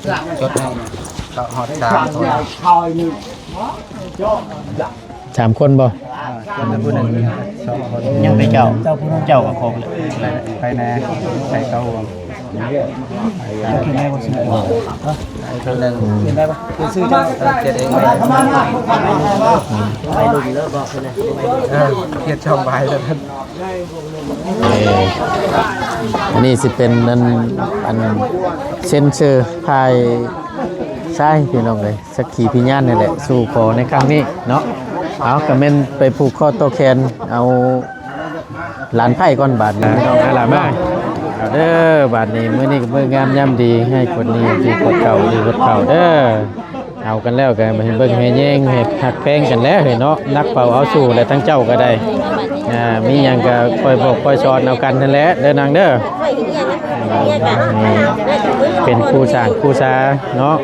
ຈົດໃຫ້ເຂົາຮອດສາມຄົນ ສາມຄົນບໍ່? ເອີ ຄົນລະຜູ້ໜຶ່ງ ສອງຄົນ ຍັງແຕ່ເຈົ້າ ເຈົ້າກໍຄົບແລ້ວ ໄປແດ່ ໃສ່ເຂົ້າຮ່ວມ ເຈົ້າຂຽນໄດ້ບໍ່ຊື່? ເຈົ້າຂຽນໄດ້ບໍ່? ເປັນຊື່ເຈົ້າ ເອີ ຂຽນເອງໄວ້ ໄວ້ລຸ້ນເດີ ບອກເພິ່ນນະ ເອີ ຂຽນຊ່ອງບາຍແລ້ວ ເອີ ອັນນີ້ຊິເປັນອັນ ອັນເຊັນເຊີຝ່າຍຊາຍ ພີ່ນ້ອງເອີຍ ສັກຂີພະຍານນີ້ແຫຼະ ສູ່ຂໍໃນຄັ້ງນີ້ເນາະ. ເອົາ ກໍແມ່ນໄປຜູກຄໍຕໍ່ແຂນເອົາຫຼານໃພ້ກ່ອນບາດນີ້ ພີ່ນ້ອງເອີຍ ຫຼານມາ ເອົາເດີ ບາດນີ້ ມື້ນີ້ກໍມື້ງາມຍາມດີ ໃຫ້ຄົນນີ້ດີກວ່າເກົ່າ ດີກວ່າເກົ່າເດີ. ເອົາກັນແລ້ວກໍໃຫ້ເບິ່ງໃຫ້ແຍງ ໃຫ້ຮັກແພງກັນແຫຼະເນາະ ໜັກເປົ່າເອົາສູ້ແຫຼະ ທັງເຈົ້າກໍໄດ້ ອ່າ ມີຫຍັງກໍຄ່ອຍບອກຄ່ອຍສອນເອົາກັນຫັ້ນແຫຼະເດີນາງເດີ ເປັນຄູ່ສ້າງຄູ່ສາເນາະ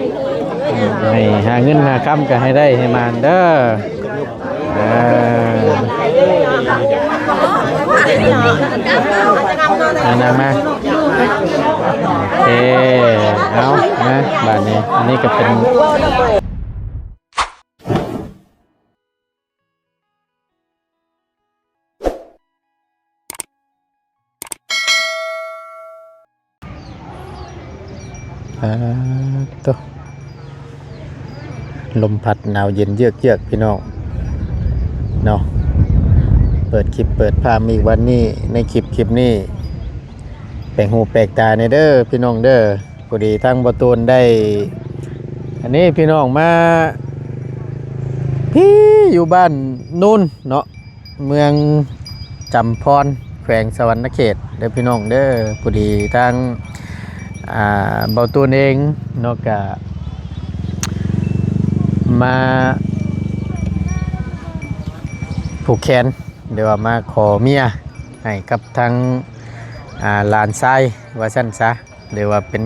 ໃຫ້ຫາເງິນຫາຄຳກໍໃຫ້ໄດ້ໃຫ້ໝານເດີ. ເອີ ມາ ນາງມາ ໂອເຄ ເອົາ ມາ ບາດນີ້ ອັນນີ້ກໍເປັນ ປາດໂທ້ ລົມພັດໜາວເຢັນເຍືອກໆ ພີ່ນ້ອງເນາະ. ເປີດຄລິບເປີດພາບອີກວັນນີ້ ໃນຄລິບ ຄລິບນີ້ ແປກຫູແປກຕາແດ່ເດີພີ່ນ້ອງເດີ. ພໍດີທາງບໍ່ຕູນໄດ້ ອັນນີ້ພີ່ນ້ອງມາພີ້ ຢູ່ບ້ານນູນເນາະ ເມືອງຈຳພອນ ແຂວງສະຫວັນນະເຂດເດີພີ່ນ້ອງເດີ. ພໍດີທາງ ອ່າ ເບົາຕູນເອງເນາະ ກະມາຜູກແຂນ ຫຼືວ່າມາຂໍເມຍໃຫ້ກັບທາງ ອ່າ ຫຼານຊາຍວ່າຊັ້ນຊະ. ຫຼືວ່າເປັນ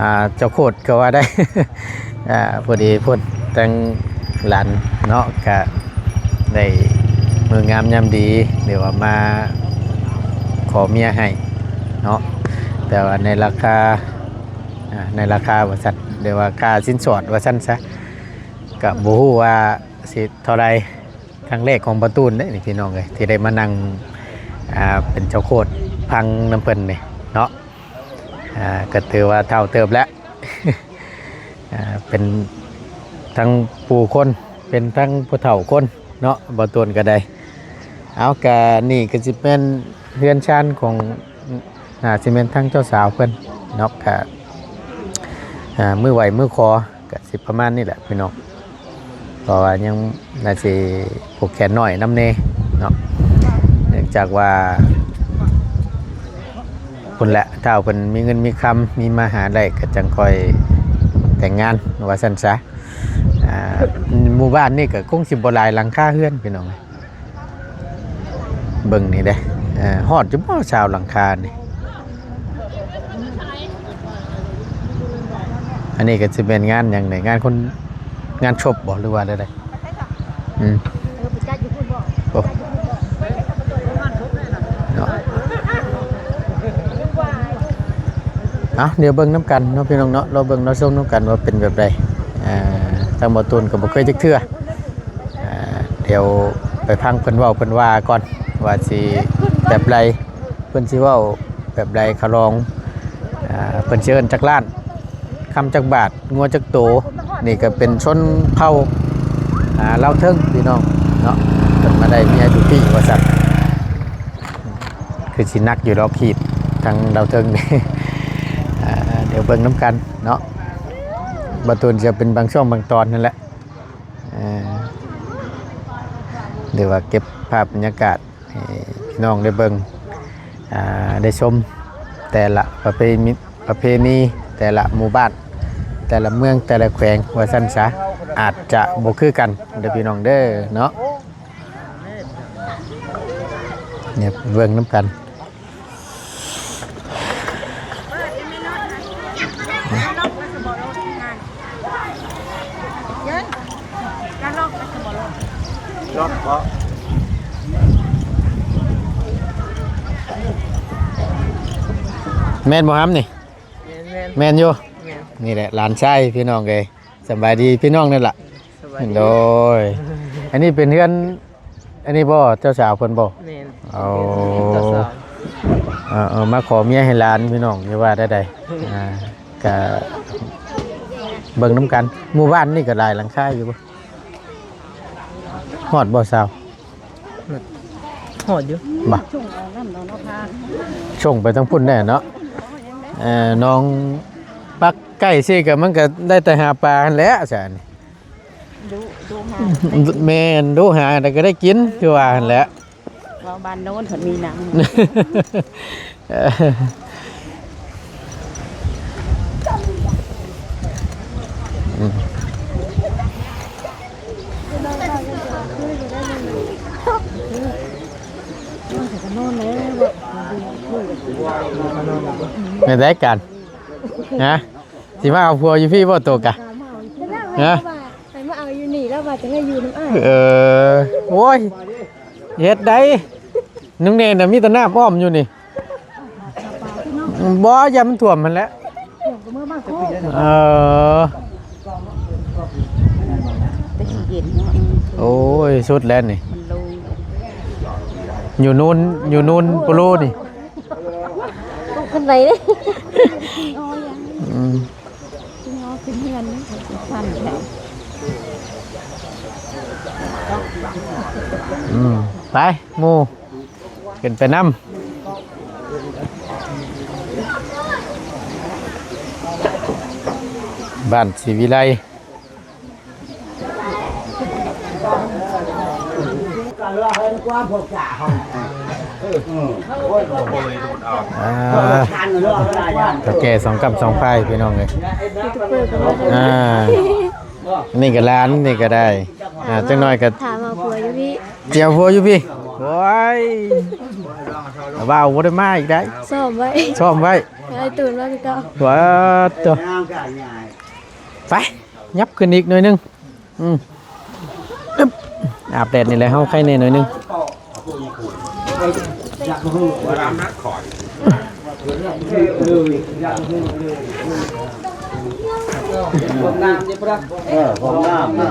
ອ່າ ເຈົ້າໂຄດກໍວ່າໄດ້ ອ່າ ພໍດີພຸ້ນ ທາງຫຼານເນາະ ກະໄດ້ມື້ງາມຍາມດີ ຫຼືວ່າມາຂໍເມຍໃຫ້ເນາະ ແຕ່ວ່າໃນລາຄາ ອ່າ ໃນລາຄາວ່າຊັ້ນ ຫຼືວ່າຄ່າສິນສອດວ່າຊັ້ນຊະ ກະບໍ່ຮູ້ວ່າຊິເທົ່າໃດ. ຄັ້ງແລກຂອງປະຕູນເດ້ນີ້ພີ່ນ້ອງເອີຍ ທີ່ໄດ້ມານັ່ງ ອ່າ ເປັນເຈົ້າໂຄດຟັງນຳເພິ່ນນີ້ເນາະ. ອ່າ ກໍຖືວ່າເຖົ້າເຕີບແລ້ວ ອ່າ ເປັນທັງປູ່ຄົນ ເປັນທັງຜູ້ເຖົ້າຄົນເນາະ ບໍ່ຕູນກໍໄດ້. ເອົາ ກະນີ້ກໍຊິແມ່ນເຮືອນຊານຂອງ ໜ້າຊິແມ່ນທາງເຈົ້າສາວເພິ່ນເນາະ ກະ ອ່າ ມື້ໄຫວ້ມື້ຂໍ ກະຊິປະມານນີ້ແຫຼະພີ່ນ້ອງ ເພາະວ່າຍັງໜ້າຊິຜູກແຂນໜ້ອຍນຳແດ່ເນາະ ເນື່ອງຈາກວ່າພຸ້ນແຫຼະ ຖ້າເພິ່ນມີເງິນມີຄຳ ມີມາຫາໄດ້ ກໍຈັ່ງຄ່ອຍແຕ່ງງານວ່າຊັ້ນຊະ. ອ່າ ໝູ່ບ້ານນີ້ກໍຄົງຊິບໍ່ຫຼາຍຫຼັງຄາເຮືອນພີ່ນ້ອງ. ເບິ່ງນີ້ເດ້ ເອີ ຮອດຢູ່ບໍ່ຊາວຫຼັງຄານີ້? ອັນນີ້ກໍຊິແມ່ນງານຫຍັງນີ້? ງານຄົນ ງານສົບບໍ່ ຫຼືວ່າແນວໃດ? ອືມ ໂອ້ ເນາະ ເອົາ ດຽວເບິ່ງນຳກັນເນາະ ພີ່ນ້ອງເນາະ ລໍເບິ່ງລໍຊົມນຳກັນວ່າເປັນແບບໃດ. ອ່າ ທາງບໍ່ຕູນກໍບໍ່ເຄີຍຈັກເທື່ອ ອ່າ ດຽວໄປຟັງເພິ່ນເວົ້າເພິ່ນວ່າກ່ອນ ວ່າຊິແບບໃດ ເພິ່ນຊິເວົ້າແບບໃດ ຂະລອງ ອ່າ ເພິ່ນຊິເອີ້ນຈັກລ້ານ ຄຳຈັກບາດ ງົວຈັກໂຕ. ນີ້ກໍເປັນຊົນເຜົ່າ ອ່າ ລາວເທິງພີ່ນ້ອງເນາະ ເພິ່ນມາໄດ້ເມຍຢູ່ພີ້ວ່າຊັ້ນ ຄືຊິໜັກຢູ່ດອກ ຂີດທາງລາວເທິງນີ້. ອ່າ ດຽວເບິ່ງນຳກັນເນາະ ບໍ່ຕູນຈະເປັນບາງຊ່ວງບາງຕອນຫັ້ນແຫຼະ. ເອີ ຫຼືວ່າເກັບພາບບັນຍາກາດໃຫ້ພີ່ນ້ອງໄດ້ເບິ່ງ ອ່າ ໄດ້ຊົມ ແຕ່ລະປະເພນີ ປະເພນີ ແຕ່ລະໝູ່ບ້ານ ແຕ່ລະເມືອງ ແຕ່ລະແຂວງວ່າຊັ້ນຊະ ອາດຈະບໍ່ຄືກັນເດີພີ່ນ້ອງເດີເນາະ. ເບິ່ງນຳກັນ ແມ່ນບໍ່ຫຳນີ້? ແມ່ນ ແມ່ນ ແມ່ນຢູ່ ແມ່ນ. ນີ້ແຫຼະຫຼານຊາຍພີ່ນ້ອງເອີຍ. ສະບາຍດີພີ່ນ້ອງນັ້ນລະ. ສະບາຍດີ. ໂດຍ ອັນນີ້ເປັນເຮືອນ ອັນນີ້ບໍ່ ເຈົ້າສາວເພິ່ນບໍ່? ແມ່ນ. ໂອ້ ເປັນເຮືອນເຈົ້າສາວ. ເອີໆ ມາຂໍເມຍໃຫ້ຫຼານພີ່ນ້ອງ ຢ່າວ່າໄດ້ໃດ. ອ່າ ກະເບິ່ງນຳກັນ. ໝູ່ບ້ານນີ້ກະຫຼາຍຫຼັງຄາຢູ່ບໍ່? ຮອດບໍ່ສາວ? ຮອດຢູ່. ບໍ່ ສົ່ງໄປທາງພຸ້ນແດ່ເນາະ. ເອີ ນ້ອງປັກໃກ້ຊີ້ກະ ມັນກະໄດ້ແຕ່ຫາປາຫັ້ນແຫຼະຊັ້ນ. ດຸ ດຸຫາ ແມ່ນ ດຸຫາແລ້ວກະໄດ້ກິນ ຄືວ່າຫັ້ນແຫຼະ. ເວົ້າບ້ານໂນ້ນເພິ່ນມີນຳ. ແມ່ນໄດ້ກັນ ຮະ ຊິມາເອົາຜົວຢູ່ພີ້ບໍ່ໂຕກະ? ຮະ ໃຫ້ມາເອົາຢູ່ນີ້ ລາວວ່າຈະໃຫ້ຢູ່ນຳອ້າຍ. ເອີ ໂອ້ຍ ເຮັດໄດ້. ນ້ອງເນນນະ ມີແຕ່ນ້ຳອ້ອມຢູ່ນີ້. ບໍ່ ຢ້ານມັນຖ້ວມຫັ້ນແຫຼະ. ເອີ ແຕ່ຊິເຢັນເນາະ. ໂອ້ຍ ສຸດແລ້ວນີ້ ມັນລົງ. ຢູ່ນູນ ຢູ່ນູນໂປໂລນີ້ ຕກຂັ້ນໄດເດ້. ອືມ ຂຶ້ນເຮືອນນີ້ກໍຊິສັ່ນແທ້. ອືມ ໄປໝູ່ ຂຶ້ນໄປນຳ. ບ້ານສີວິໄລ. ອ່າ ເຖົ້າແກ່ສອງກ້ຳສອງພາຍ ພີ່ນ້ອງເອີຍ. ອ່າ ນີ້ກໍຫຼານ ນີ້ກໍໄດ້. ອ່າ ຈັກໜ້ອຍກໍຖາມຫາຜົວຢູ່ພີ້. ຈຽວຜົວຢູ່ພີ້. ໂອ້ຍ ບ່າວບໍ່ໄດ້ມາອີກໄດ໋. ຊ້ອມໄວ້ ຊ້ອມໄວ້. ໄອ້ຕູນວ່າຄືເກົ່າ. ວ້າໂຕ ໄປ ຫຍັບຂຶ້ນອີກໜ້ອຍໜຶ່ງ. ອືມ ອຶບ ອາບແດດນີ້ແຫຼະ ເຮົາໄຄແດ່ໜ້ອຍໜຶ່ງ. ຫ້ອງນ້ຳນີ້ປະ? ເອີ ຫ້ອງນ້ຳ. ຮະ?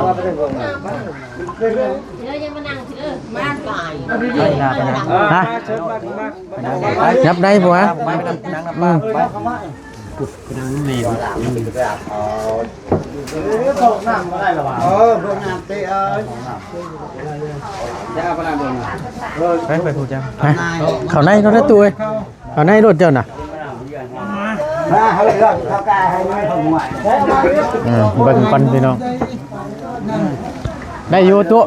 ຫຍັບໄດ້ບໍ່ຫວາ? ອືມ ພວກນ້ຳບໍ່ໄດ້ລະຫວາ? ເອີ ພວກນ້ຳເຕະເອີຍ. ຢ່າເອົາປານນັ້ນເບິ່ງນະ. ເອີ ໄປ ໄປຜູ້ເຈົ້າ. ຮະ? ເຂົ້າໃນໂລດເດີຕູ້ເອີຍ. ເຂົ້າໃນໂລດເຈົ້ານະ. ມາ ເຮົາເລີກເຂົ້າກາໃຫ້ມັນເຂົ້າມວຍ. ເອີ ເບິ່ງກ່ອນພີ່ນ້ອງ. ໄດ້ຢູ່ຕູ້.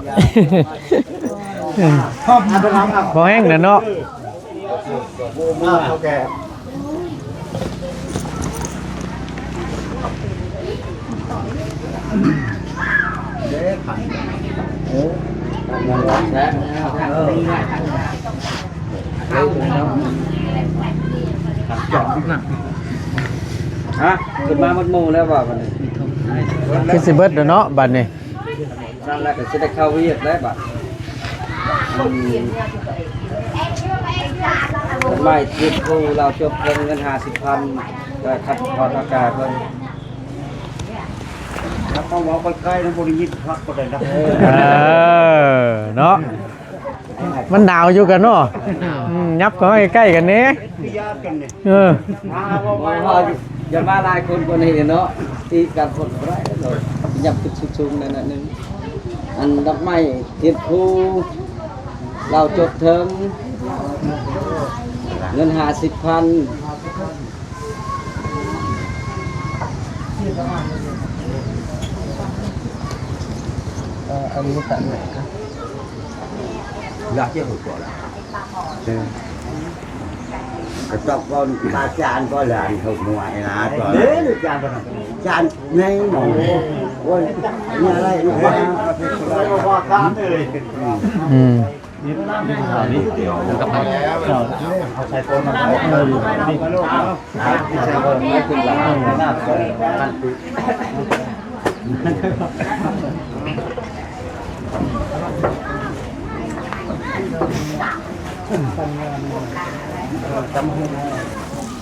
ພໍແຮງແລ້ວເນາະ. ຮະ ຂຶ້ນມາໝົດໝູ່ແລ້ວວ່າບັດນີ້. ຄືຊິເບິດແລ້ວເນາະບັດນີ້. ນັ້ນແຫຼະ ກໍຊິໄດ້ເຂົ້າວຽກແລ້ວບາດ. ດອກໄມ້ທຽນພູ ລາວຈົບເງິນຫ້າສິບພັນ ກໍຂັດຂໍອາກາດເພິ່ນ. ເຮົາເວົ້າໃກ້ໆ ນະ ບໍ່ໄດ້ຍິນຄັກປານໃດນະ. ເອີ ເນາະ ມັນໜາວຢູ່ກັນເນາະ. ອືມ ຫຍັບເຂົ້າໃກ້ໆ ກັນແດ່. ເອີ ຢ່າມາຫຼາຍຄົນກວ່ານີ້ເນາະ ຕີກັນຄົນບໍ່ໄດ້ເນາະ. ຫຍັບຂຶ້ນສູງໆ ແດ່ໜ້ອຍໜຶ່ງ. ອັນດອກໄມ້ທຽນພູ ລາວຈົບເທິງ ເງິນຫ້າສິບພັນ. ເອີ ອັນນີ້ຕັດໃໝ່ ຢາກເຈັບຫົວກວ່າລະ. ເອີ ກະຕອກກ່ອນ ອາຈານກໍຫຼານເຂົາຫົວໄອ້ນາຕອນ. ເດ້ ອາຈານ ອາຈານໃນໝໍ. ໂອ້ຍ ມີອະໄລລູກ. ອືມ. ຕຳຫຸ່ງ.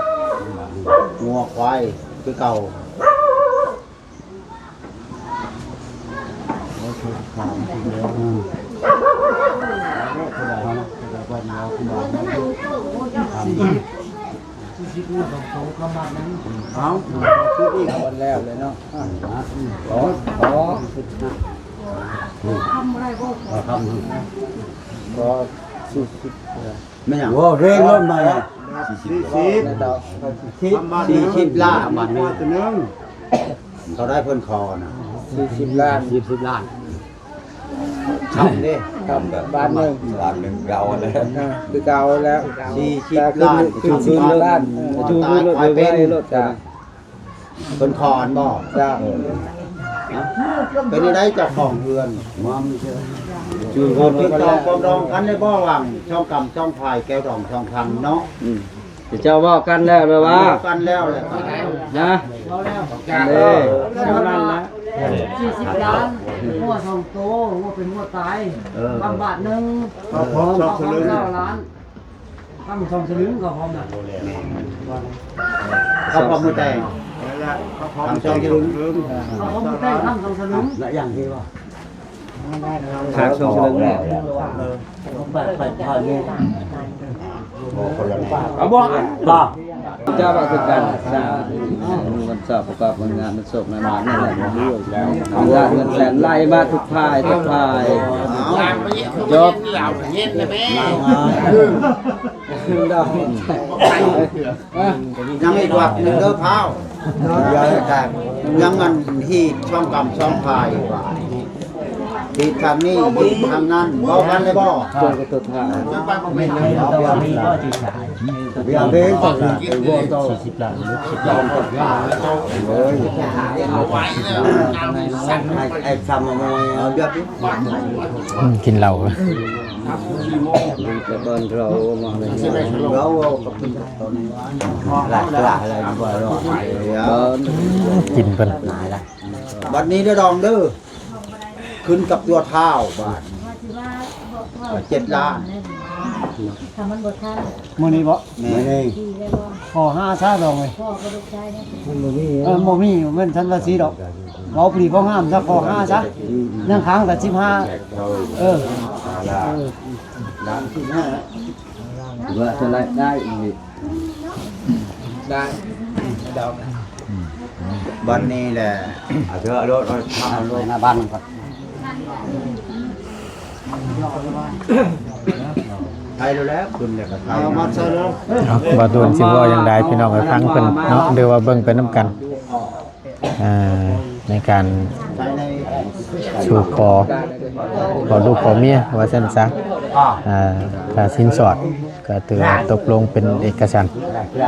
ງົວຄວາຍຄືເກົ່າ. ເອົາ ຄືອີກຄົນແລ້ວເລີຍເນາະ. ອໍ ອໍ ກໍສີ່ສິບ ແມ່ນຫຍັງ? ໂອ້ ເຮ່ງລົດມາ ສີ່ສິບ ສີ່ສິບ ສີ່ສິບລ້ານ ບາດໜຶ່ງ ເທົ່າໃດເພິ່ນຂໍນະ? ສີ່ສິບລ້ານ ສີ່ສິບລ້ານ ຄຳເດ້ ຄຳບາດໜຶ່ງ ບາດໜຶ່ງເກົ່າແລ້ວ ອ່າ ຄືເກົ່າແລ້ວ ສີ່ສິບລ້ານ ຄືສີ່ສິບລ້ານ ຈູງຄືນລົດໄວໆ ລົດກະ ເພິ່ນຂໍນບໍ່? ຈ້າ ເອີ ເປັນໃດເຈົ້າຂອງເຮືອນ? ມອມ ຈູງຄືນລົດໄວໆ ເຈົ້າປອງດອງກັນໄດ້ບໍ່ ລະຫວ່າງຊ່ອງກຳຊ່ອງພາຍ ແກ້ວດອງຊ່ອງພັນເນາະ? ອືມ ເຈົ້າເວົ້າກັນແລ້ວແລ້ວວ່າ ເວົ້າກັນແລ້ວແຫຼະ ນະ ເວົ້າແລ້ວ ເດ້ ເທົ່ານັ້ນລະ ສີ່ສິບລ້ານ ງົວສອງໂຕ ງົວເປັນງົວຕາຍ ເອີ ຄຳບາດໜຶ່ງ ເອົາພ້ອມ ເອົາພ້ອມຊາວລ້ານ ຄຳສອງສະລຶງກໍພ້ອມນະ ເຂົາພ້ອມມືແຕ່ງ ຄຳສອງສະລຶງ ເຂົາພ້ອມມືແຕ່ງ ຄຳສອງສະລຶງ ແລະຢ່າງທີ່ວ່າ ຂາດສອງສະລຶງແລ້ວ ເອີ ໄປ ໄປ ໄປ ເອົາບໍ່ ບໍ່ ເຈົ້າວ່າຄືກັນ ສາທຸ ມັນຊອບປະກອບມັນງາມ ມັນໂຊກມັນໝານນັ້ນແຫຼະ ເງິນລ້ານເງິນແສນໄຫຼມາທຸກຝ່າຍ ທຸກຝ່າຍ ຈົບ ຍັງອີກວັດໜຶ່ງເດີພ້າວ ຍັງອັນຮີດຊ່ອງກຳຊ່ອງພາຍ ຮີດທາງນີ້ຮີດທາງນັ້ນ ເວົ້າກັນໄດ້ບໍ່? ອືມ ກິນເຫຼົ້າ ອືມ ກິນເພິ່ນ ບັດນີ້ເດີດອງເດີ ຂຶ້ນກັບຕົວທ້າວບາດ ເຈັດລ້ານ ຖ້າມັນບໍ່ທັນ ມື້ນີ້ບໍ່? ແມ່ນ ຂໍຫ້າຊະດອກເວີຍ ພໍ່ກໍລູກຊາຍນະ ມັນບໍ່ມີ ເອີ ບໍ່ມີ ແມ່ນທັນວ່າຊິດອກ ເວົ້າປຣີເວົ້າງາມຊະ ຂໍຫ້າຊະ ຍັງຄ້າງແຕ່ສິບຫ້າ ເອີ ເອີ ລ້ານສິບຫ້າ ວ່າເທົ່າໃດ ໄດ້ ໄດ້ ດອກ ບັດນີ້ແຫຼະ ເອົາເຖາະ ເອົາໂລດ ເອົາ ເອົາໂລດ ໜ້າບ້ານມັນກ່ອນ ໄທໂລດແລ້ວ ຂຶ້ນແລ້ວກໍໄທ ເອົາມາໃສ່ໂລດ ເອົາ ບໍ່ໂດນຊິເວົ້າຫຍັງຫຼາຍ ພີ່ນ້ອງເອີຍ ຟັງເພິ່ນເນາະ ຫຼືວ່າເບິ່ງໄປນຳກັນ ອ່າ ໃນການສູ່ຂໍ ຂໍລູກຂໍເມຍວ່າຊັ້ນຊະ ອ່າ ຄ່າສິນສອດ ກໍຖືວ່າຕົກລົງເປັນເອກະສັນເນ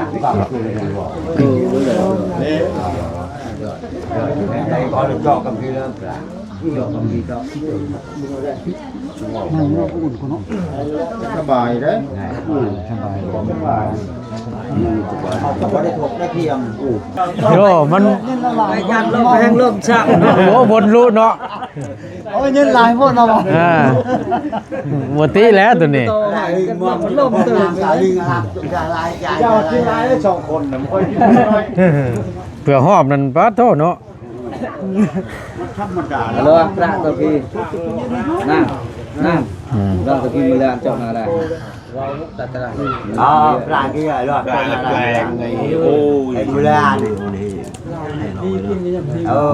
າະ. ສະບາຍເດ້ ສະບາຍ ສະບາຍ ບໍ່ໄດ້ທົກໄດ້ພຽງ ໂອ້ ມັນ ໄປຢ້ານລົມແຮງລົມຊ້ຳ ໂອ້ ບົນລຸເນາະ. ໂອ້ຍ ເງິນຫຼາຍໂພດເນາະ ອ່າ ບໍ່ຕິແລ້ວໂຕນີ້ ລົມຕື່ນ ເຈົ້າກິນຫຼາຍໄດ້ສອງຄົນນະ ເພື່ອຮອບນັ້ນ ປາດໂທເນາະ ມັນທຳມະດາ ລະວັງພະຕົວພີ ນາງ ນາງ ອືມ ລະວັງຕົວພີ ມື້ແລງເຈົ້າມາໄດ້. ອໍ ປາກິນເລີຍ ປາແປງ ໂອ້ຍ ເວລານີ້ ເອີ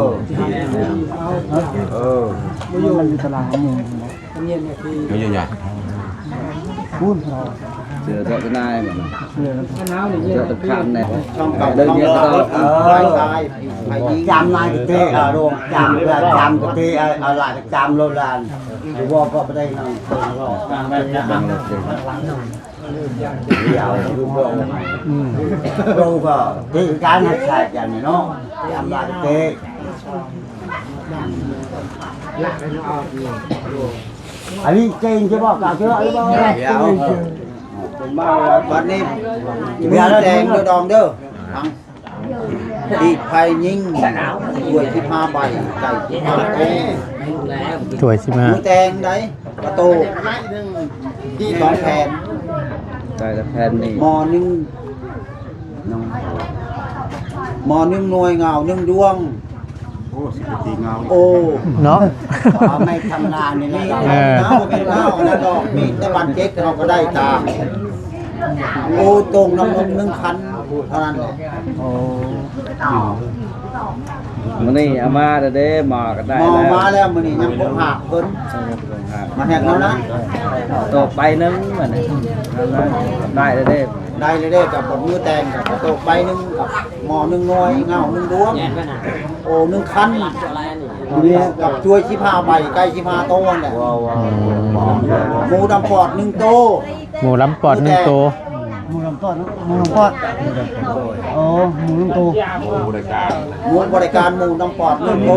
ເອີ ມັນຢູ່ຕະຫຼາດຫາໂມງ ມັນເຢັນນາທີ ມັນຢູ່ຫຍັງ ພຸ້ນ ເສືອເທາະນາຍ ເສືອ ເສືອຕະຂານແນ່ ເດີນເຍ ຈຳນາຍກະເຕະ ອາລົມ ຈຳ ຈຳກະເຕະ ອາ ອາຫຼາຍກະຈຳໂລດຫຼານ ບໍ່ກໍບໍ່ໄດ້ນຳ ອືມ ເຮົາກໍເຕະການໃຫ້ຊາດຢ່າງນີ້ເນາະ ອຳນາດເຕະ ອັນນີ້ເກັ່ງຈະບອກກາເທື່ອ ດຽວ ບັດນີ້ ດຽວ ແດງເດີດອງເດີ ອີກໄພຍິງ ຖ້ວຍສິບຫ້າໃບ ໄກ່ສິບຫ້າໂຕ ຖ້ວຍສິບຫ້າ ໝູແຕງໃດ ປະໂຕ ສອງແຜ່ນ ໄກ່ລະແຜ່ນນີ້ ໝໍ້ໜຶ່ງ ນ້ອງ ໝໍ້ໜຶ່ງໜ່ວຍ ເຫງົາໜຶ່ງດວງ. ໂອ້ ສິໄປຕີເຫງົາອີກ ໂອ້ ເນາະ ເອົາໄມ້ທຳນານີ້ແຫຼະ. ເອີ ເຫງົາບໍ່ແມ່ນເຫງົານະດອກ ມີແຕ່ບາດເຈັບເຮົາກໍໄດ້ຕາມ. ໂອ້ ໂຕ່ງນ້ຳນົມໜຶ່ງຄັນເທົ່ານັ້ນແຫຼະ. ໂອ້ ມື້ນີ້ເອົາມາແລ້ວເດ້ ໝໍ້ກໍໄດ້ ໝໍ້ ແລ້ວ ມາແລ້ວ ມື້ນີ້ຍັງຄົງຫາກເພິ່ນ ເອີ ຄົງຫາກ ມາແຮກເຮົານະ ໂຕໃບໜຶ່ງ ມື້ນີ້ໄດ້ແລ້ວເດ້ ໄດ້ແລ້ວເດ້. ກັບໝໍ້ແຕງ ກັບໂຕໃບໜຶ່ງ ກັບໝໍ້ໜຶ່ງໜ່ວຍ ເຫງົາໜຶ່ງດວງ ໂອ້ໜຶ່ງຄັນ ກັບຖ້ວຍສິບຫ້າໃບ ໄກ່ສິບຫ້າໂຕຫັ້ນແຫຼະ. ໝູດຳປອດໜຶ່ງໂຕ ໝູດຳປອດໜຶ່ງໂຕ ໝູດຳປອດ ໝູດຳປອດ ໂອ້ ໝູໜຶ່ງໂຕ ໝູບໍລິການ ໝູບໍລິການ ໝູດຳປອດໜຶ່ງໂຕ.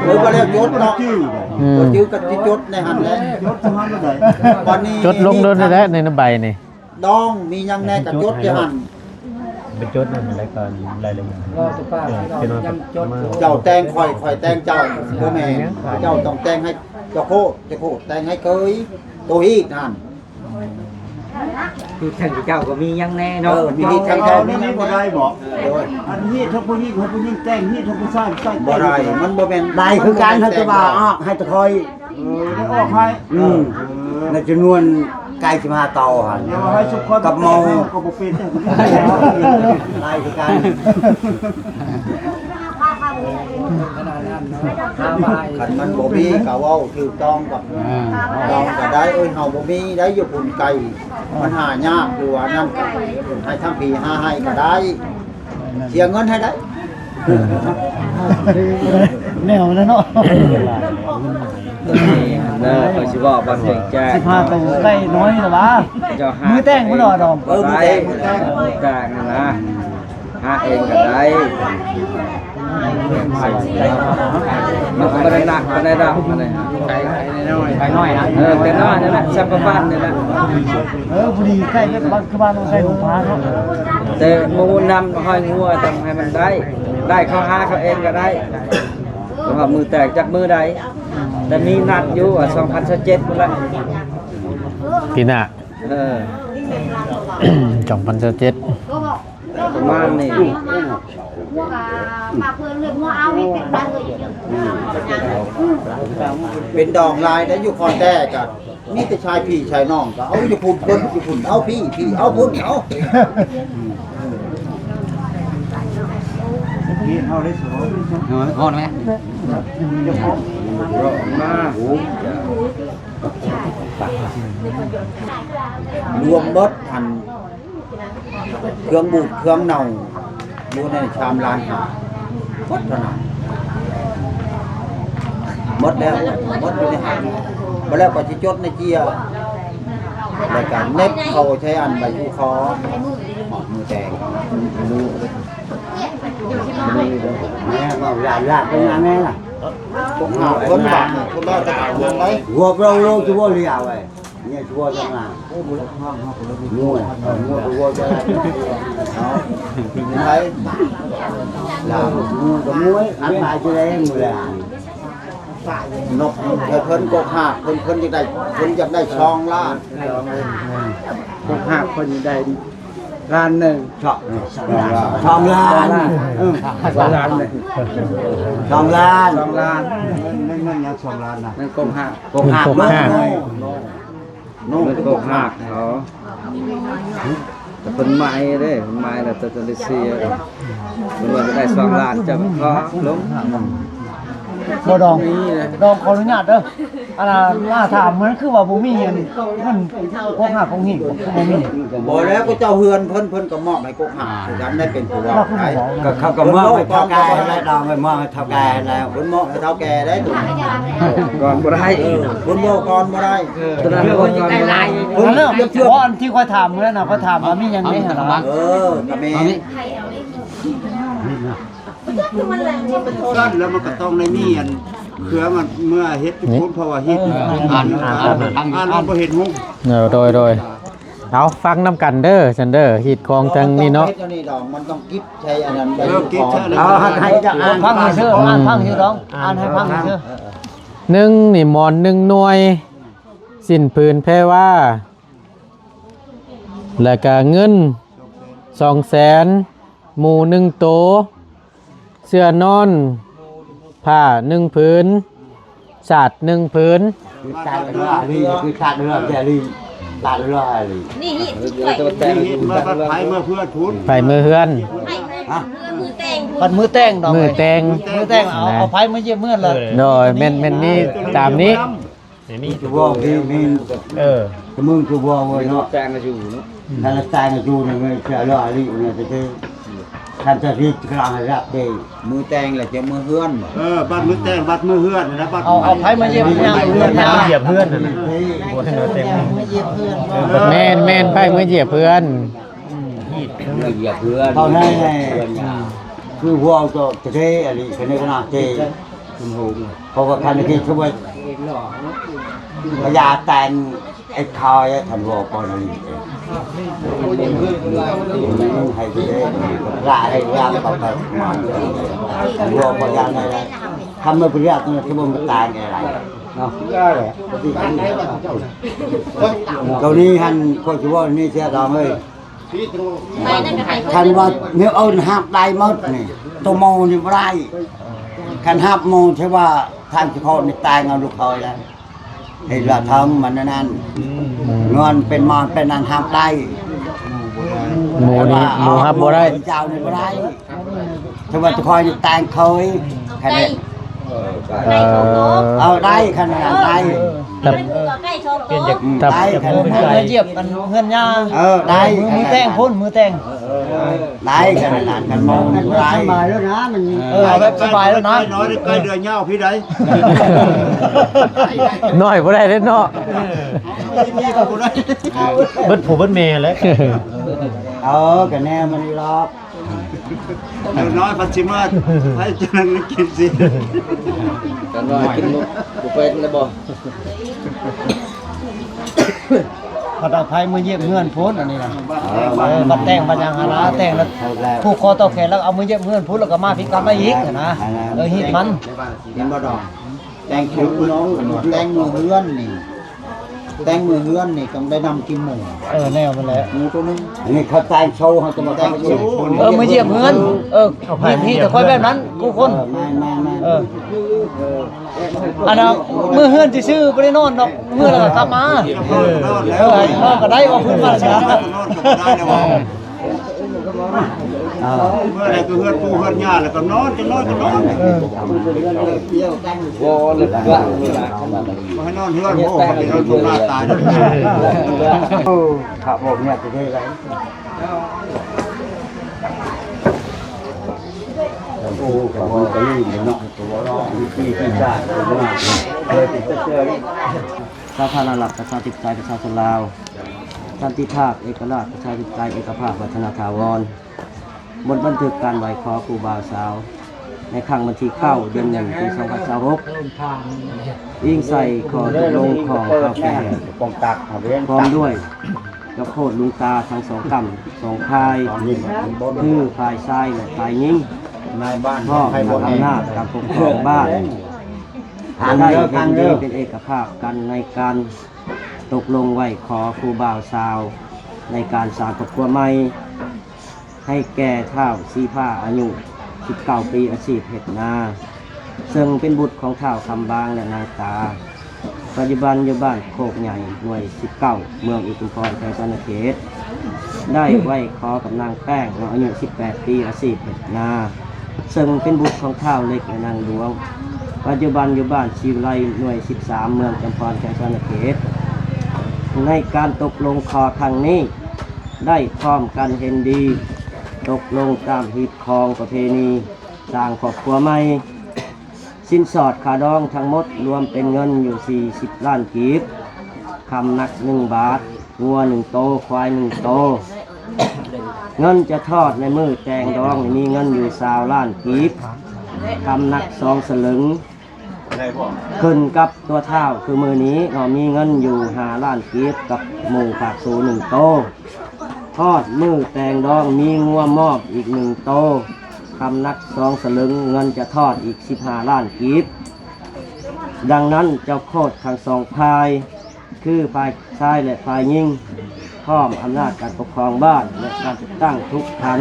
ເອີ ບໍ່ໄດ້ຈົດເນາະ ອືມ ບໍ່ຈື່ກໍຊິຈົດໃນຫັ້ນແຫຼະ. ຈົດຢູ່ຫັ້ນບໍ່ໄດ້ ບັດນີ້ ຈົດລົງໂດນແຫຼະໃນໃບນີ້ ດອງມີຫຍັງແດ່ກໍຈົດຢູ່ຫັ້ນ ໄປຈົດນັ້ນແລ້ວກໍລາຍລະອຽດ ເອີ ເຈົ້າແຕ່ງຂ້ອຍ ຂ້ອຍແຕ່ງເຈົ້າ ບໍ່ແມ່ນ ເຈົ້າຕ້ອງແຕ່ງໃຫ້ເຈົ້າໂຄດ ເຈົ້າໂຄດແຕ່ງໃຫ້ເຄີຍ ໂຕຮີດຫັ້ນ. ຄືທາງເຈົ້າກໍມີຫຍັງແດ່ເນາະ ເອີ ມີຮີດທາງເຈົ້າ ນີ້ບໍ່ໄດ້ບໍ? ໂດຍ ອັນຮີດທາງຜູ້ຍິງ ໃຫ້ຜູ້ຍິງແຕ່ງ ຮີດທາງຜູ້ຊາຍ ຜູ້ຊາຍແຕ່ງ ບໍ່ໄດ້ ມັນບໍ່ແມ່ນ ໄດ້ຄືກັນ ເຮົາຈະວ່າອອກໃຫ້ແຕ່ຂ້ອຍ ເອີ ໄດ້ອອກໃຫ້ ອືມ ເອີ ໃນຈຳນວນໄກ່ສິບຫ້າໂຕຫັ້ນ ດຽວໃຫ້ສຸກຄົນ ກັບໝໍ້ ແຕ່ງເຮົາກໍບໍ່ເປັນ ໄດ້ຄືກັນ. ຄັນມັນບໍ່ມີກໍເວົ້າຖືກຕ້ອງກັບ ອ່າ ຕ້ອງກໍໄດ້. ເອີຍ ເຮົາບໍ່ມີໄດ້ຢູ່ພຸ້ນໄກ່ ມັນຫາຍາກ ຫຼືວ່ານັ້ນ ໃຫ້ທາງພີຫາໃຫ້ກໍໄດ້ ເສຍເງິນໃຫ້ໄດ້ ແນວນັ້ນເນາະ. ເດີ ຂ້ອຍຊິບອກບາດແຮງແຈກ ສິບຫ້າໂຕໄກ່ນ້ອຍລະຫວາ ເຈົ້າຫາ ມື້ແຕ່ງພຸ້ນເນາະດອງ ເອີ ມື້ແຕ່ງ ມື້ແຕ່ງ ມື້ແຕ່ງຫັ້ນນະ ຫາເອງກໍໄດ້ ມັນກໍບໍ່ໄດ້ໜັກປານໃດດອກ ອັນນີ້ ໄກ່ ໄກ່ນ້ອຍ ໄກ່ນ້ອຍນະ ເອີ ໄກ່ນ້ອຍນີ້ແຫຼະ ຊຳປະປານນີ້ແຫຼະ ເອີ ພໍດີໄກ່ແບບບ້ານ ຄືບ້ານເຮົາໃສ່ໂຮງພາເນາະ ແຕ່ໝູນຳຫ້ອຍງົວຕ້ອງໃຫ້ມັນໄດ້ ໄດ້ເຂົາຫາເຂົາເອງກໍໄດ້ ເພາະວ່າມື້ແຕກຈັກມື້ໃດ ແຕ່ມີນັດຢູ່ວ່າສອງພັນຊາວເຈັດພຸ້ນລະ ປີໜ້າ ເອີ ສອງພັນຊາວເຈັດ ປະມານນີ້ ເປັນດອງຫຼາຍໄດ້ຢູ່ຄອນແຕ່ກະ ມີແຕ່ຊາຍພີ່ຊາຍນ້ອງ ກໍເອົາຢູ່ພຸ້ນເພິ່ນຢູ່ພຸ້ນ ເອົາພີ່ ພີ່ເອົາພຸ້ນ ເອົາ ເຮັດເຮົາໄດ້ສອນ ເອີ ຮ້ອນໄໝ? ມາ ລວມເບິດຫັ້ນ ເຄື່ອງບູດເຄື່ອງເນົ່າ ຢູ່ໃນສາມລ້ານຫ້າ ໝົດເທົ່ານັ້ນ ໝົດແລ້ວ ໝົດຢູ່ໃນຫັ້ນ ບໍ່ແລ້ວກໍຊິຈົດໃນເຈ້ຍ ແລ້ວກໍເນັບເຂົ້າໃສ່ອັນໃບພູຄໍ ໝໍ້ ມືແຕງ ແມ່ເວົ້າຫຼານໆ ເປັນຫຍັງແນ່ລະ ພວກເຮົາຄົນບາດນີ້ ຄົນລາວຈະເອົານຳໄດ ຫົວເຮົາໂລກຈະບໍ່ເຫຼືອໄວ້ ເນຍ ຫົວຈະງາມ ງົວ ເອົາງົວໄປຫົວຈະ ເອົາ ໄປ ລາວ ງົວກໍງົວ ອັນຕາຍຈະໄດ້ມື້ລະ ນົກໃຫ້ເພິ່ນກົກຮາກ ເພິ່ນ ເພິ່ນຢາກໄດ້ ເພິ່ນຢາກໄດ້ສອງລ້ານ ກົກຮາກເພິ່ນຢາກໄດ້ ລ້ານໜຶ່ງ ສອງ ສອງລ້ານ ສອງລ້ານ ເອີ ສອງລ້ານ ສອງລ້ານ ສອງລ້ານ ເງິນ ເງິນ ເງິນຫຍັງສອງລ້ານນະ ເງິນກົກຮາກ ກົກຮາກ ກົກຮາກ ໂນ ເງິນກົກຮາກເຂົາ ແຕ່ເພິ່ນໝາຍເດ້ ເພິ່ນໝາຍແລ້ວ ແຕ່ເພິ່ນໄດ້ເສຍ ເພິ່ນວ່າຈະໄດ້ສອງລ້ານ ເຈົ້າກໍຂໍລົງ ບໍ່ດອງ ດອງ ຂໍອະນຸຍາດເດີ ອັນນ່າ ມາຖາມ ມັນຄືວ່າບໍ່ມີອັນ ເງິນກົກຮາກກົກຫີບ ຄືບໍ່ມີ ບໍ່ແລ້ວ ກໍເຈົ້າເຮືອນເພິ່ນ ເພິ່ນກໍມອບໃຫ້ກົກຮາກຄືກັນ ໄດ້ເປັນຜູ້ເວົ້າໄດ້ ກໍເຂົາກໍມອບໃຫ້ເຖົ້າແກ່ຫັ້ນແຫຼະ ດອງ ມອບໃຫ້ເຖົ້າແກ່ຫັ້ນແຫຼະ ເພິ່ນມອບໃຫ້ເຖົ້າແກ່ໄດ້ ກ່ອນບໍ່ໄດ້ ເອີ ເພິ່ນບອກກ່ອນບໍ່ໄດ້ ເອີ ຕົວນັ້ນບອກກ່ອນບໍ່ໄດ້ ເພິ່ນ ເອີ ບໍ່ ອັນທີ່ຂ້ອຍຖາມມື້ນັ້ນນະ ຂ້ອຍຖາມວ່າມີຫຍັງແດ່ຫັ້ນນະ ເອີ ກໍແມ່ນ ຊັ້ນແລ້ວມັນກໍຕ້ອງໄດ້ມີອັນ ເຄື່ອງອັນເມື່ອເຮັດຢູ່ພຸ້ນ ເພາະວ່າເຮັດ ເອີ ອ່ານ ອ່ານ ອ່ານ ອ່ານ ອ່ານ ບໍ່ເຫັນຮູບ ເອີ ໂດຍ ໂດຍ ເອົາຟັງນຳກັນເດີ ຊັ້ນເດີ ຮີດຄອງທາງນີ້ເນາະ ເຮັດອັນນີ້ດອກ ມັນຕ້ອງກິດໃສ່ອັນນັ້ນ ເອີ ກິດໃສ່ ເອົາໃຫ້ ໃຫ້ອ່ານຟັງຊື່ໆ ອ່ານຟັງຊື່ດອງ ອ່ານໃຫ້ຟັງຊື່ໆ ໜຶ່ງ ນີ້ໝອນໜຶ່ງໜ່ວຍ ສິ້ນຜືນແພວາ ແລ້ວກະເງິນສອງແສນ ໝູ່ໜຶ່ງໂຕ, ເສື້ອນອນ, ຜ້າໜຶ່ງຜືນ, ສາດໜຶ່ງຜືນ. ຄືສາດເຮືອລີ, ຄືສາດເຮືອແຈລີ, ສາດເຮືອລີ. ນີ້ຮີດ ນີ້ຮີດມາບັດໃຜເມືອເຮືອນພຸ້ນ, ໃຜເມືອເຮືອນ. ຮະ? ມື້ແຕ່ງພຸ້ນ, ບັດມື້ແຕ່ງດອກ, ມື້ແຕ່ງ, ມື້ແຕ່ງເອົາ, ເອົາໃຜມາຢ້ຽມເຮືອນລະ. ໂດຍ, ແມ່ນ, ແມ່ນມີຕາມນີ້. ມີ ມີ ເອີ ສະເໝີຄືບໍ່ເວີຍເນາະ, ແຕ່ງຢູ່ເນາະ, ຖ້າແຕ່ງຢູ່ນີ້ແມ່ນເສຍເຫຼືອອີ່ຫຼີນີ້. ຄັນຈະຊິກຳລັງຮັບເດ້ ມື້ແຕ່ງແລ້ວຈະເມືອເຮືອນ. ເອີ ບັດມື້ແຕ່ງ ບັດເມືອເຮືອນນະ, ບັດ ເອົາ ເອົາໃຜມາຢ້ຽມເຮືອນ, ເຮືອນ ເຮືອນ ເຮືອນ ເຮືອນ ເຮືອນ. ແມ່ນໆ ໃຜມາຢ້ຽມເຮືອນ, ເມືອຢ້ຽມເຮືອນ. ຕອນນັ້ນຄືເວົ້າກໍເທອີ່ຫຼີ ຄັນນີ້ກໍໜ້າເທ ເພາະວ່າຄັນທີ່ຄືວ່າພະຍາແຕນໄອ້ຄາຍ ທ່ານເວົ້າກ່ອນອີ່ຫຼີ ໃຫ້ໄປເດ້ ພະໃຫ້ລາມກໍໄປ ທ່ານເວົ້າບໍ່ຢ່າງໃດ. ຄຳວ່າພະຍາແຕນຄືບໍ່ມາຕາຍໄດ້ເນາະ, ໂຕນີ້ຫັ້ນ ຂ້ອຍຊິເວົ້ານີ້ເສຍດອງເອີຍ. ຄັນວ່າແນວອື່ນຮັບໄດ້ໝົດນີ້ ໂຕໝູ່ນີ້ບໍ່ໄດ້. ຄັນຮັບໝູ່ ຖືວ່າທາງເຈົ້າຂອງນີ້ແຕ່ງເອົາລູກເຂີຍແລ້ວ ເຮັດລະເຖິງມັນນັ້ນ, ເງິນເປັນມານເປັນອັນຮັບໄດ້. ໝູ່ນີ້ ໝູ່ຮັບບໍ່ໄດ້, ເຈົ້ານີ້ບໍ່ໄດ້. ຖືວ່າຂ້ອຍນີ້ແຕ່ງເຂີຍ ຄັນນີ້ ເອີ ເອີ ໄດ້ ຄັນນັ້ນໄດ້. ແຕ່ ເອີ ໄດ້ ຄັນນັ້ນໄດ້. ຢຽບອັນເຮືອນຍ່າ ເອີ ໄດ້ ມື້ແຕ່ງພຸ້ນ ມື້ແຕ່ງ ເອີ ໄດ້ ຄັນນັ້ນ ຄັນມອງໄດ້. ສະບາຍແລ້ວນະ ມັນ ເອີ ສະບາຍແລ້ວນະ. ນ້ອຍໄດ້ໃກ້ເດືອນຍາວພີ້ໄດ໋ ນ້ອຍບໍ່ໄດ້ເດ້ເນາະ, ເບິດຜູ້ເບິດແມ່ແຫຼະ. ເອີ ກະແນວມັນນີ້ລອກ ເດັກນ້ອຍພັດຊິມາ ໃຫ້ຈະນັ່ງກິນຊິ ເດັກນ້ອຍກິນບໍ່ເປັນແລ້ວບໍ່? ພັດເອົາໃຜມາຢ້ຽມເຮືອນພຸ້ນ ອັນນີ້ນະ. ເອີ ບັດແຕ່ງບັດຫຍັງຫັ້ນນະ ແຕ່ງແລ້ວຜູກຄໍຕໍ່ແຂນ ແລ້ວເອົາມາຢ້ຽມເຮືອນພຸ້ນ ແລ້ວກໍມາພິກກັບມາອີກຫັ້ນນະ. ເອີ ຮີດມັນ ເຫັນບໍ່ດອກ? ແຕ່ງຊຸດນ້ອງ ແຕ່ງມື້ເຮືອນນີ້ ແຕ່ງມື້ເຮືອນນີ້ຕ້ອງໄດ້ນຳກິນໝູ່. ເອີ ແນວນັ້ນແຫຼະ ໝູ່ໂຕໜຶ່ງ. ອັນນີ້ເຂົາແຕ່ງໂຊ ເຮົາຈະມາແຕ່ງໂຊ. ເອີ ມາຢ້ຽມເຮືອນ ເອີ ເອົາໃຜ ມີ ມີແຕ່ຂ້ອຍແບບນັ້ນ ກູຄົນ. ເອີ ແມ່ນໆໆ ເອີ ອັນນ່າ ມື້ເຮືອນຊື່ໆ ບໍ່ໄດ້ນອນດອກ ເມືອແລ້ວກໍກັບມາ. ເອີ ເອີ ໃຫ້ນອນກໍໄດ້ ວ່າພື້ນບ້ານຊະ. ນອນກໍບໍ່ໄດ້ແລ້ວວ່າ ອ່າ ເມື່ອໃດກໍເຮືອນປູ່ເຮືອນຍ່າແລ້ວກໍນອນ ຈະນອນກໍນອນ. ເອີ ບໍ່ໃຫ້ນອນເຮືອນ ໂອ້ ເຂົາຊິນອນທົ່ງນາຕາຍ. ໂອ້ ຂ້າບອກເມຍຊິເຮັດໃດ. ໂອ້ ກໍບໍ່ໄດ້ເນາະ ກໍບໍ່ເນາະ ທີ່ ທີ່ຊາດ ສາທາລະນະລັດ ປະຊາທິປະໄຕ ປະຊາຊົນລາວ. ສັນຕິພາບ ເອກະລາດ ປະຊາທິປະໄຕ ເອກະພາບ ວັດທະນະຖາວອນ. ບົດບັນທຶກການໄຫວ້ຂໍຄູບ່າວສາວ ໃນຄັ້ງວັນທີເກົ້າ ເດືອນໜຶ່ງ ປີສອງພັນຊາວຫົກ ອີງໃສ່ຂໍ້ຕົກລົງຂອງທ້າວແກ່ ພ້ອມດ້ວຍເຈົ້າໂຄດລຸງຕາທັງສອງກ້ຳສອງຝ່າຍ ຄືຝ່າຍຊາຍ ແລະ ຝ່າຍຍິງ ພ້ອມທັງອຳນາດການປົກຄອງບ້ານ ໄດ້ເຫັນດີເປັນເອກະພາບກັນໃນການ ຕົກລົງໄຫວ້ຂໍຄູບ່າວສາວ ໃນການສ້າງຄອບຄົວໃໝ່ ໃຫ້ແກ່ທ້າວສີຟ້າ ອາຍຸສິບເກົ້າປີ ອາຊີບເຮັດນາ ເຊິ່ງເປັນບຸດຂອງທ້າວຄຳບາງ ແລະ ນາງຕາ ປັດຈຸບັນຢູ່ບ້ານໂຄກໃຫຍ່ ໜ່ວຍສິບເກົ້າ ເມືອງອຸທຸມພອນ ແຂວງສະຫວັນນະເຂດ. ໄດ້ໄຫວ້ຂໍກັບນາງແປ້ງເນາະ ອາຍຸສິບແປດປີ ອາຊີບເຮັດນາ ເຊິ່ງເປັນບຸດຂອງທ້າວເລັກ ແລະ ນາງຫຼວງ ປັດຈຸບັນຢູ່ບ້ານສີວິໄລ ໜ່ວຍສິບສາມ ເມືອງຈຳພອນ ແຂວງສະຫວັນນະເຂດ. ໃນການຕົກລົງຂໍ້ຄັ້ງນີ້ ໄດ້ພ້ອມກັນເຫັນດີ ຕົກລົງຕາມຮີດຄອງປະເພນີ ສ້າງຄອບຄົວໃໝ່. ສິນສອດຄ່າດອງທັງໝົດລວມເປັນເງິນຢູ່ສີ່ສິບລ້ານກີບ, ຄຳໜັກໜຶ່ງບາດ, ງົວໜຶ່ງໂຕ, ຄວາຍໜຶ່ງໂຕ. ເງິນຈະທອດໃນມື້ແຕ່ງດອງມີເງິນຢູ່ຊາວລ້ານກີບ, ຄຳໜັກສອງສະລຶງ. ຂຶ້ນກັບຕົວທ້າວ ຄືມື້ນີ້ເນາະ ມີເງິນຢູ່ຫ້າລ້ານກີບກັບໝູ່ປາກສູໜຶ່ງໂຕ. ຮອດມື້ແຕ່ງດອງມີງົວມອບອີກໜຶ່ງໂຕ, ຄຳໜັກສອງສະລຶງ, ເງິນຈະທອດອີກສິບຫ້າລ້ານກີບ. ດັ່ງນັ້ນເຈົ້າໂຄດທັງສອງຝ່າຍ ຄືຝ່າຍຊາຍ ແລະ ຝ່າຍຍິງ ພ້ອມອຳນາດການປົກຄອງບ້ານ ແລະ ການຈັດຕັ້ງທຸກຂັ້ນ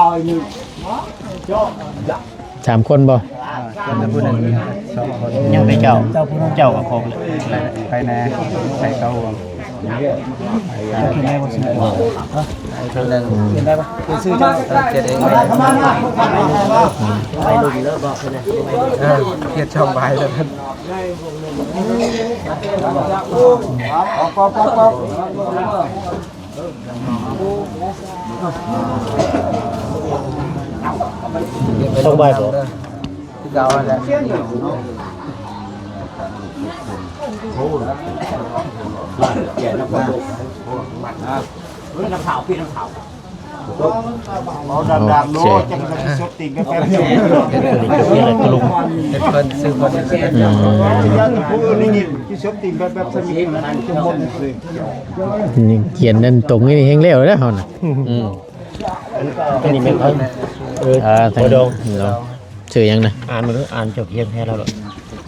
ສາມຄົນບໍ່? ຄົນລະຜູ້ໜຶ່ງ ສອງຄົນ ຍັງແຕ່ເຈົ້າ ເຈົ້າກັບຄົນ ໄປແດ່ ໄປເກົ່າ ເຮັດຊ່ອງວາຍແລ້ວ. ອອກ ອອກ ອອກ ອອກ. ສອງໃບບໍ່? ຄືເກົ່າຫັ້ນແຫຼະ. ເອົາດຳໆໂລດ ໂອເຄ ຈັ່ງຊິສົບຕີນກັນແປັບ ນີ້ກໍຄືອະໄລ ຕະລຸງ ເຮັດເພິ່ນ ຊື່ເພິ່ນ ອືມ ຢ້ານຜູ້ອື່ນໄດ້ຍິນ ຊິສົບຕີນກັນແປັບ ສະມິດນັ້ນ ຈຸມມົນຊື່ ນີ້ຂຽນນັ້ນຕົງນີ້ແຮງແລ້ວເດ້ເຮົານະ ອືມ ອັນນີ້ແມ່ນເພິ່ນ ເອີ ອ່າ ທາງ ໂດງ ຊື່ຫຍັງນະ? ອ່ານມາເດີ ອ່ານເຈົ້າຂຽນແທນລາວໂລດ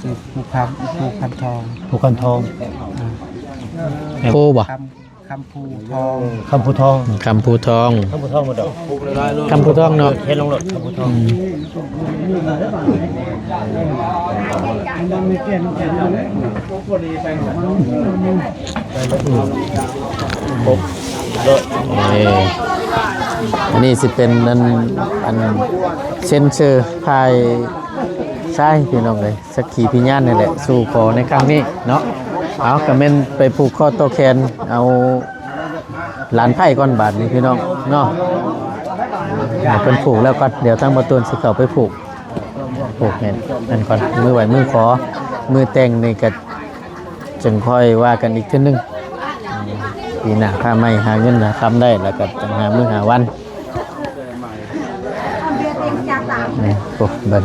ຊື່ພູຄຳ ພູຄຳທອງ ພູຄຳທອງ ອ່າ ພູບໍ່? ຄຳ ຄຳພູທອງ ຄຳພູທອງ ຄຳພູທອງ ຄຳພູທອງບໍ່ດອກ? ຄຳພູທອງເນາະ ເອີ ຂຽນລົງໂລດ ຄຳພູທອງ ອືມ ເອີ ອັນນີ້ຊິເປັນອັນ ອັນເຊັນເຊີຝ່າຍຊາຍ ພີ່ນ້ອງເອີຍ. ສັກຂີພິຍານນີ້ແຫຼະ ສູ່ຂໍໃນຄັ້ງນີ້ເນາະ. ເອົາ ກໍແມ່ນໄປຜູກຂໍ້ຕໍ່ແຂນເອົາຫຼານໃພ້ກ່ອນບາດນີ້ພີ່ນ້ອງເນາະ. ໃຫ້ເພິ່ນຜູກແລ້ວກ່ອນ ດຽວທາງບ່າວຕູນຊິເຂົ້າໄປຜູກ ຜູກແມ່ນນັ້ນກ່ອນ. ມື້ໄຫວ້ມື້ຂໍ ມື້ແຕ່ງນີ້ກໍຈຶ່ງຄ່ອຍວ່າກັນອີກເທື່ອໜຶ່ງ. ປີໜ້າຟ້າໃໝ່ຫາເງິນຫາຄຳໄດ້ ແລ້ວກໍຈັ່ງຫາມື້ຫາວັນ. ນີ້ ໂອ້ ເບິ່ງ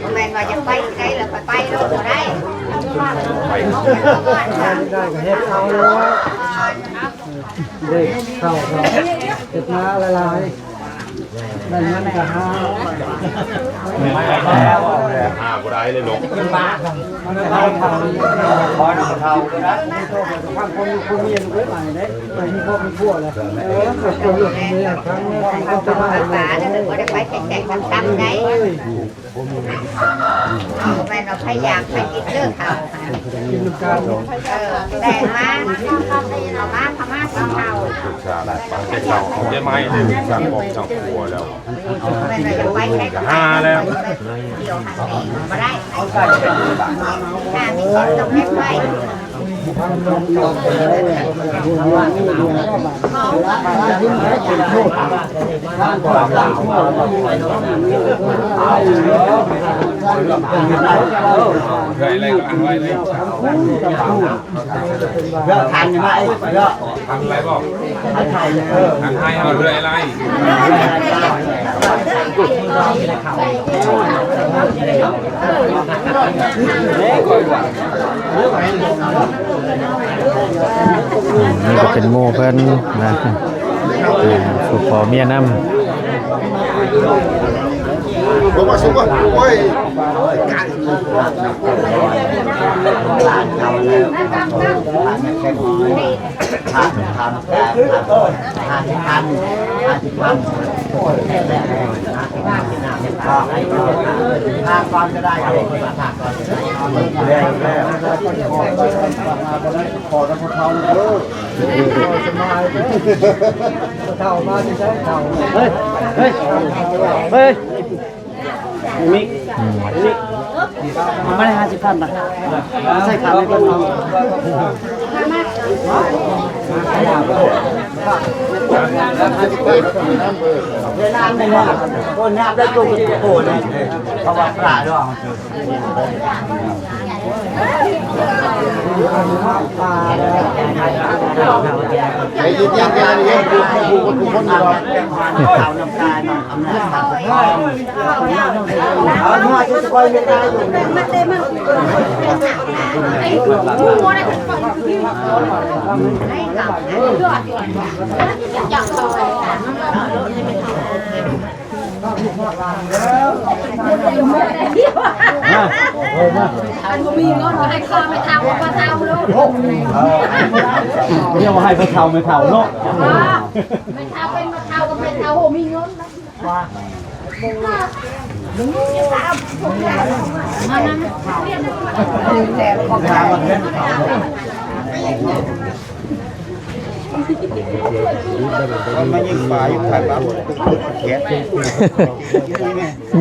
ບໍ່ແມ່ນວ່າຈະໄປໃສແລ້ວໄປໂລດບໍ່ໄດ້ ໄດ້ກໍເຮັດເອົາໂລດ ເດ້ ເຂົ້າກໍເຮັດມາຫຼາຍໆ ແມ່ນມັນກໍຫາ ຫາບໍ່ໄດ້ເລີຍເນາະ ມັນກໍເອົາເຂົ້າ ຂໍນຳເຂົ້າກໍໄດ້ ບາງຄົນມີຄົນມີອັນເອື້ອຍໃໝ່ເດ້ ໄປມີຄອບມີຄົວແລ້ວ ເອີ ກໍເລືອກເມຍ ທັງຄົນຈະມາ ບໍ່ໄດ້ໄປແຂກໆ ນຳກັນໄດ້ ເອີຍ ບໍ່ແມ່ນວ່າໃຜຢາກໃຜກິນເດີເຂົ້າ ກິນນຳກັນ ເອີ ແຕ່ງມາ ເຂົ້າມາ ເຂົ້າມາ ເຂົ້າເຂົ້າ ປຶກສາກັນ ເອົາແຕ່ເຂົ້າ ເອົາແຕ່ໄມ້ເລີຍ ສ້າງຄອບສ້າງຄົວແລ້ວ ແມ່ນວ່າຢາກໄປໃສກໍໄປ ຫາແລ້ວ ດຽວຫັ້ນແຫຼະ ບໍ່ໄດ້ ຖ້າມີຄົນຕ້ອງເຮັດໄວ້ ນີ້ກໍເປັນໝູ່ເພິ່ນນະ ອ່າ ຜູ້ຂໍເມຍນຳ ຂໍນຳຜູ້ເຖົ້າເດີ ຜູ້ເຖົ້າມາທີ່ໃສເຖົ້າ ເຮີ້ຍ ເຮີ້ຍ ເຮີ້ຍ ມີ ອືມ ມີ ມາໄດ້ຫ້າສິບພັນນະ ໃສ່ຂັນໃຫ້ເພິ່ນເອົາ ເວລາໄດ້ໂຕກໍຊິໄປໂກນເລີຍ ເພາະວ່າປາດອກ ໃຫ້ຢືນຢັນກັນເລີຍ ຜູ້ ຜູ້ ຜູ້ຄົນຢູ່ດອກ ເອົາໜ່ວຍທີ່ຄອຍເມດຕາຢູ່ ອັນບໍ່ມີເງິນກໍໃຫ້ຂ້າແມ່ເຖົ້າ ພໍ່ເຖົ້າໂລດ ດຽວໃຫ້ພໍ່ເຖົ້າແມ່ເຖົ້າເນາະ ແມ່ເຖົ້າເປັນພໍ່ເຖົ້າກໍແມ່ເຖົ້າບໍ່ມີເງິນ ວ່າ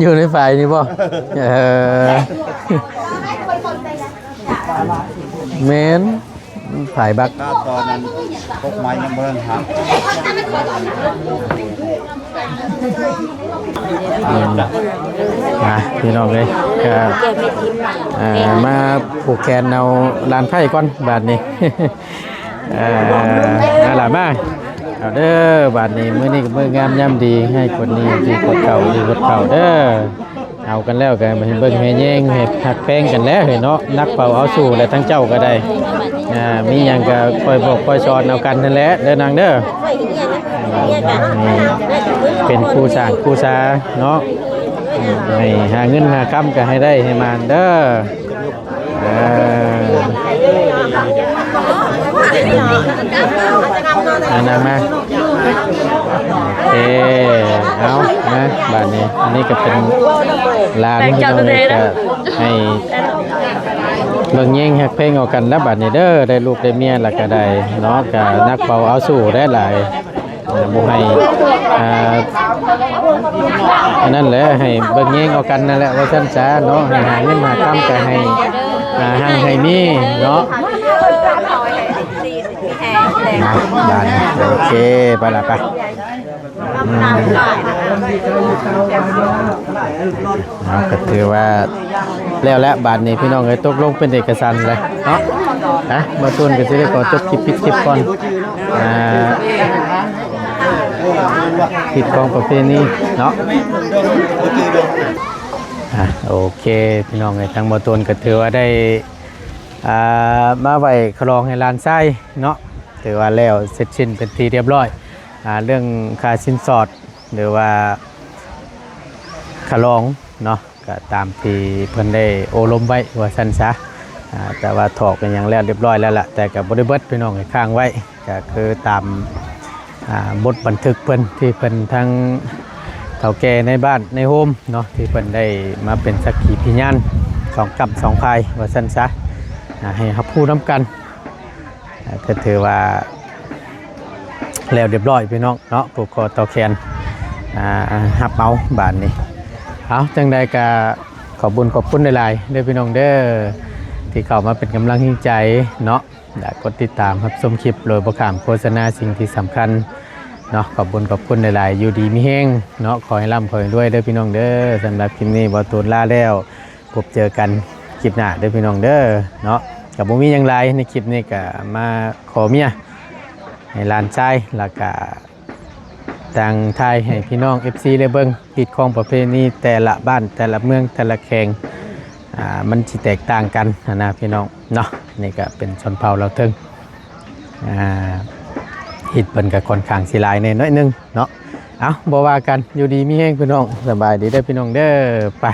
ຢູ່ໃນຝາຍນີ້ບໍ່? ເອີ ແມ່ນ. ພາຍບັກ ຕອນນັ້ນກົກໄມ້ຍັງບໍ່ທັນຫັກ ອືມ ອ່ະ ພີ່ນ້ອງເອີຍ ກະ ອ່າ ມາຜູກແຂນເອົາຫຼານໃພ້ກ່ອນບາດນີ້ ເອີ ມາລະມາ ເອົາເດີ ບາດນີ້ ມື້ນີ້ກະມື້ງາມຍາມດີ ໃຫ້ຄົນນີ້ດີກວ່າເກົ່າ ດີກວ່າເກົ່າເດີ. ເອົາກັນແລ້ວກະໃຫ້ເບິ່ງໃຫ້ແຍງ ໃຫ້ຮັກແພງກັນແຫຼະເຮີ້ຍເນາະ ໜັກເບົາເອົາສູ້ແຫຼະ ທັງເຈົ້າກະໄດ້ ອ່າ ມີຫຍັງກະຄ່ອຍບອກຄ່ອຍສອນເອົາກັນຫັ້ນແຫຼະເດີນາງເດີ ເປັນຄູ່ສ້າງຄູ່ສາເນາະ ໃຫ້ຫາເງິນຫາຄຳກະໃຫ້ໄດ້ໃຫ້ໝານເດີ. ເອີ ມານັ່ງມາ ເອີ ເອົາ ມາບາດນີ້ ອັນນີ້ກະເປັນຫຼານພີ່ນ້ອງເອີຍ ກະໃຫ້ເບິ່ງແຍງຮັກແພງເອົາກັນລະບາດນີ້ເດີ ໄດ້ລູກໄດ້ເມຍລະກະໄດ້ເນາະ ກະໜັກເບົາເອົາສູ້ໄດ້ຫຼາຍ ບໍ່ໃຫ້ ອ່າ ອັນນັ້ນແຫຼະ ໃຫ້ເບິ່ງແຍງເອົາກັນນັ້ນແຫຼະ ວ່າຊັ້ນສາເນາະ ໃຫ້ຫາເງິນຫາຄຳກະໃຫ້ ອ່າ ຮັ່ງໃຫ້ມີເນາະ ບາດນີ້ ໂອເຄ ໄປລະ ໄປ ອືມ ເອົາ ກະຖືວ່າ ແລ້ວແຫຼະບາດນີ້ພີ່ນ້ອງເອີຍ ຕົກລົງເປັນເອກະສັນເລີຍເນາະ ອ່ະ ບ່າວຕູນກະຊິໄດ້ຂໍຈົບຄລິບປິດຄລິບກ່ອນ ອ່າ ຜິດຂອງປະເພນີເນາະ ອ່ະ ໂອເຄ ພີ່ນ້ອງເອີຍ ທາງບ່າວຕູນກະຖືວ່າໄດ້ ອ່າ ມາໄຫວ້ຂະຫຼອງໃຫ້ຫຼານຊາຍເນາະ ຖືວ່າແລ້ວເສັດສິ້ນເປັນທີ່ຮຽບຮ້ອຍ ອ່າ ເລື່ອງຄ່າສິນສອດ ຫຼືວ່າຂະຫຼອງເນາະ ກະຕາມທີ່ເພິ່ນໄດ້ໂອ້ລົມໄວ້ວ່າຊັ້ນສາ ອ່າ ແຕ່ວ່າຖອກອີ່ຫຍັງແລ້ວຮຽບຮ້ອຍແລ້ວລະ ແຕ່ກະບໍ່ໄດ້ເບິດພີ່ນ້ອງ ຄ້າງໄວ້ ກະຄືຕາມ ອ່າ ບົດບັນທຶກເພິ່ນ ທີ່ເພິ່ນທັງເຖົ້າແກ່ໃນບ້ານໃນໂຮມເນາະ ທີ່ເພິ່ນໄດ້ມາເປັນສັກຂີພະຍານສອງກ້ຳສອງຝ່າຍວ່າຊັ້ນສາ ອ່າ ໃຫ້ຮັບຮູ້ນຳກັນ ອ່າ ກະຖືວ່າ ແລ້ວຮຽບຮ້ອຍພີ່ນ້ອງເນາະ ຜູກຄໍຕໍ່ແຂນ ອ່າ ຮັບເອົາບາດນີ້ ເອົາ ຈັ່ງໃດກະຂອບບຸນຂອບຄຸນຫຼາຍໆເດີພີ່ນ້ອງເດີ ທີ່ເຂົ້າມາເປັນກຳລັງແຮງໃຈເນາະ ແລະ ກົດຕິດຕາມຮັບຊົມຄລິບໂດຍບໍ່ຂ້າມໂຄສະນາ ສິ່ງທີ່ສຳຄັນເນາະ ຂອບບຸນຂອບຄຸນຫຼາຍໆ ຢູ່ດີມີແຮງເນາະ ຂໍໃຫ້ລ່ຳຂໍໃຫ້ລວຍເດີພີ່ນ້ອງເດີ ສຳລັບຄລິບນີ້ບ່າວຕູນລາແລ້ວ ພົບເຈີກັນຄລິບໜ້າເດີພີ່ນ້ອງເດີເນາະ ກະບໍ່ມີຫຍັງຫຼາຍ ໃນຄລິບນີ້ກະມາຂໍເມຍໃຫ້ຫຼານຊາຍ ລະກະຕ່າງຖ່າຍໃຫ້ພີ່ນ້ອງເອັຟຊີໄດ້ເບິ່ງ ຮີດຄອງປະເພນີແຕ່ລະບ້ານແຕ່ລະເມືອງແຕ່ລະແຂວງ ອ່າ ມັນຊິແຕກຕ່າງກັນຫັ້ນນະພີ່ນ້ອງເນາະ ນີ້ກະເປັນຊົນເຜົ່າລາວເທິງ ອ່າ ຮີດເພິ່ນກະຂ້ອນຂ້າງຊິຫຼາຍແດ່ໜ້ອຍໜຶ່ງເນາະ ເອົາ ບໍ່ວ່າກັນ ຢູ່ດີມີແຮງພີ່ນ້ອງ ສະບາຍດີເດີພີ່ນ້ອງເດີ ໄປ.